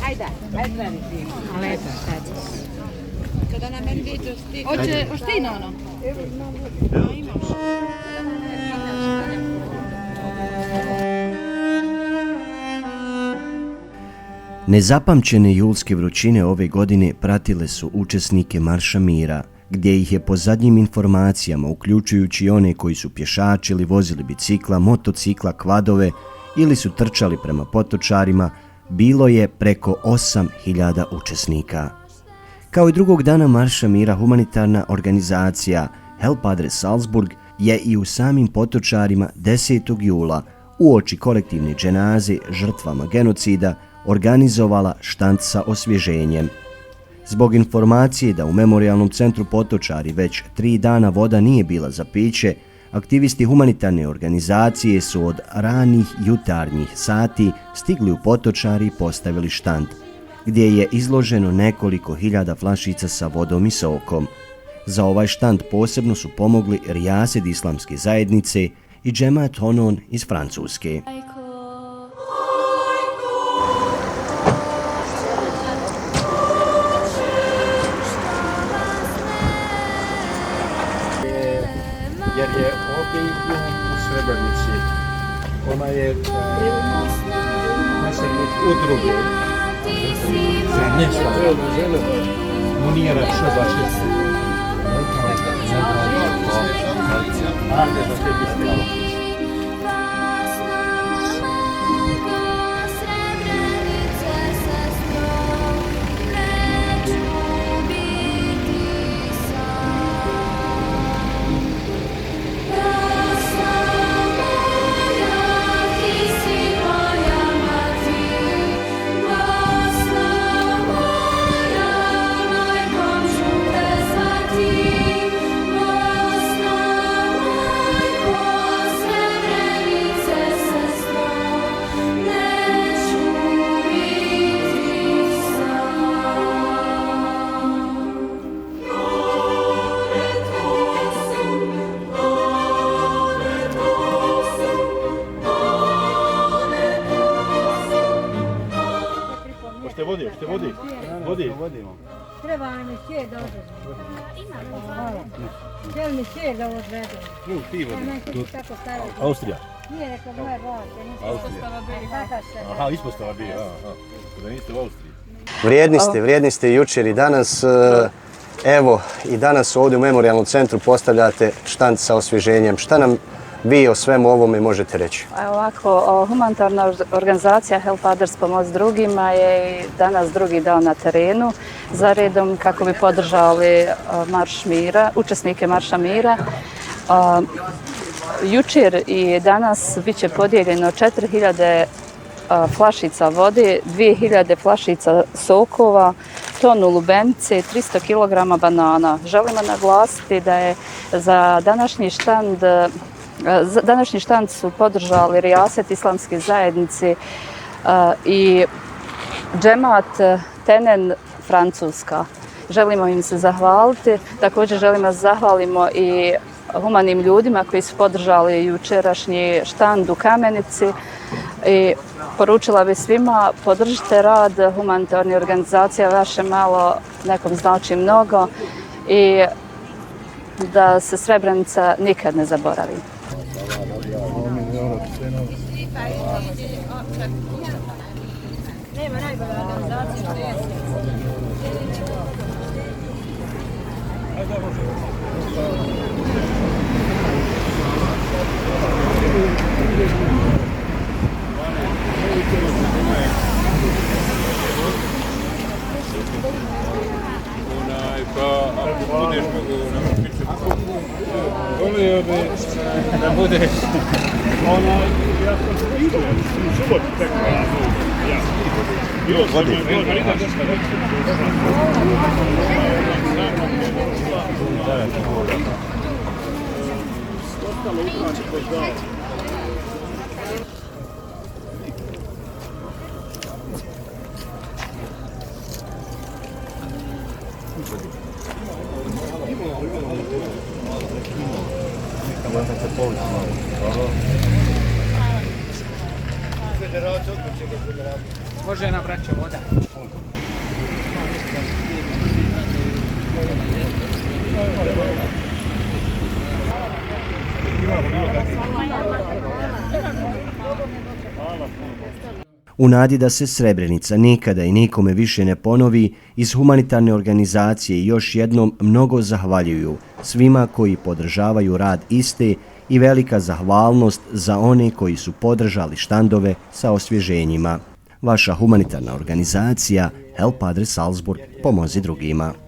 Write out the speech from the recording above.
Ajde, ajde. Ali eto, sad. Kada nam meni vidio stik. Hoće ti ono? Nezapamćene julske vrućine ove godine pratile su učesnike Marša mira, gdje ih je po zadnjim informacijama, uključujući one koji su pješačili, vozili bicikla, motocikla, kvadove ili su trčali prema potočarima, bilo je preko 8.000 učesnika. Kao i drugog dana Marša mira, humanitarna organizacija Help Adres Salzburg je i u samim potočarima 10. jula uoči kolektivne dženaze žrtvama genocida organizovala štand sa osvježenjem. Zbog informacije da u memorijalnom centru Potočari već 3 dana voda nije bila za piće, aktivisti humanitarne organizacije su od ranih jutarnjih sati stigli u Potočari i postavili štand, gdje je izloženo nekoliko hiljada flašica sa vodom i sokom. Za ovaj štand posebno su pomogli Rijased islamske zajednice i Džemat Honon iz Francuske. Jer je ovdje u Srebrenici, ona je udruge za mjesta Munira Šobašica. Ajde, da te bih malo. Vodi. Treba mi sjed da odvedu. Htjeli mi sjed da odvedu. Ti vodi. Austrija. Nije rekao moje vlade. Austrija. Aha, ispostava bio. Da niste u Austriji. Vrijedni ste jučer i danas. Evo, i danas ovdje u memorijalnom centru postavljate štand sa osvježenjem. Šta nam vi o svemu ovome možete reći? Ovako, humanitarna organizacija Help Others pomoć drugima je danas drugi dan na terenu za redom kako bi podržali Marš mira, učesnike Marša mira. Jučer i danas bit će podijeljeno 4.000 flašica vode, 2.000 flašica sokova, tonu lubenice, 300 kg banana. Želimo naglasiti da je za današnji štand su podržali Rijased islamske zajednice i Džemat Tenen Francuska. Želimo im se zahvaliti. Također želimo da zahvalimo i humanim ljudima koji su podržali jučerašnji štand u Kamenici. I poručila bi svima, podržite rad humanitarnih organizacija, vaše malo nekom znači mnogo i da se Srebrenica nikad ne zaboravi. Nema najbolje organizacije. Volio bi da budeš ja sam vidio u subotu tako bio sam Može na braćo voda. U nadi da se Srebrenica nikada i nikome više ne ponovi, iz humanitarne organizacije još jednom mnogo zahvaljuju svima koji podržavaju rad iste i velika zahvalnost za one koji su podržali štandove sa osvježenjima. Vaša humanitarna organizacija Help Padre Salzburg, pomozi drugima.